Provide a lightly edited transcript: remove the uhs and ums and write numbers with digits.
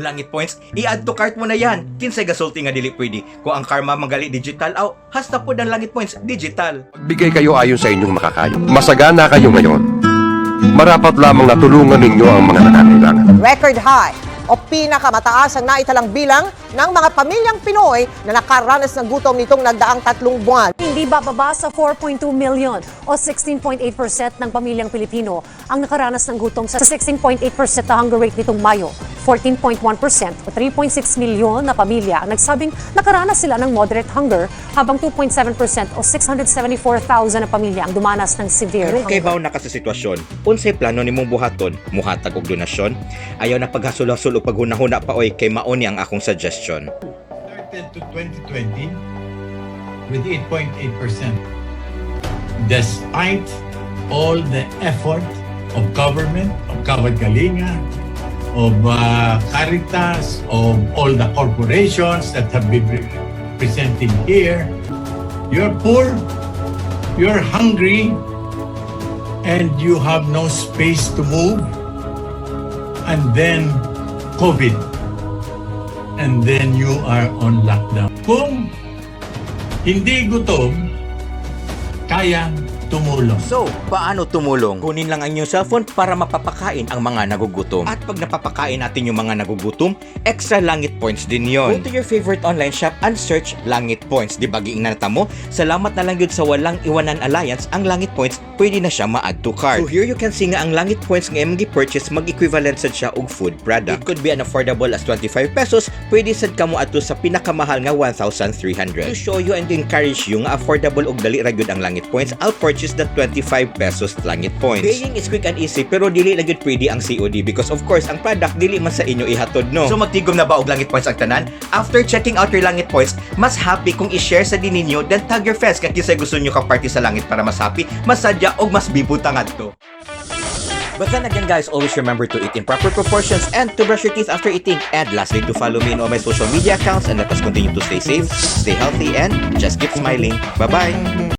Langit Points, i-add to cart mo na yan. Kinsay gasulti nga dili pwede? Kung ang karma magali digital, aw, hasta po ang Langit Points digital. Magbigay kayo ayon sa inyong makakaya. Masagana kayo ngayon. Marapat lamang na tulungan ninyo ang mga nangangailangan. Record high o pinakamataas ang naitalang bilang ng mga pamilyang Pinoy na nakaranas ng gutom nitong nagdaang 3 buwan. Hindi bababa sa 4.2 million o 16.8% ng pamilyang Pilipino ang nakaranas ng gutom sa 16.8% na hunger rate nitong Mayo. 14.1% o 3.6 milyon na pamilya ang nagsabing nakaranas sila ng moderate hunger, habang 2.7% o 674,000 na pamilya ang dumanas ng severe Karong kay hunger. baw na ka sa sitwasyon, unsay plano nimong buhaton? Muhatag og donasyon? Ayaw na paghasol-hasol o paghunahuna pa oy, kay mao ni ang akong suggestion. Started to 2020 with 8.8%. Despite all the effort of government, of Kawad Kalinga, of Caritas, of all the corporations that have been presenting here, you're poor, you're hungry, and you have no space to move. And then COVID, and then you are on lockdown. Kung hindi gutom, kaya tumulong. So, paano tumulong? Kunin lang ang inyong cellphone para mapapakain ang mga nagugutom. At pag napapakain natin yung mga nagugutom, extra Langit Points din yon. Go to your favorite online shop and search Langit Points. Di ba giingnan na mo? Salamat na lang yun sa Walang Iwanan Alliance, ang Langit Points pwede na siya ma-add to cart. So here you can see nga ang Langit Points nga imong gi-purchase mag-equivalent sad siya og food product. It could be an affordable as 25 pesos, pwede sad kamo adto sa pinakamahal nga 1,300. To show you and to encourage you nga affordable og dali ra gyud ang Langit Points, I'll purchase the 25 pesos Langit Points. Paying is quick and easy, pero dili lang gyud pwede ang COD because, of course, ang product dili man sa inyo ihatod, no? So magtigom na ba og Langit Points ang tanan? After checking out your Langit Points, mas happy kung i-share sa din ninyo, then tag your friends kay kinsay gusto nyo ka party sa langit para mas happy, mas sadya og mas bibo ta ngadto. But then again, guys, always remember to eat in proper proportions and to brush your teeth after eating. And lastly, to follow me in all my social media accounts and let us continue to stay safe, stay healthy, and just keep smiling. Bye-bye!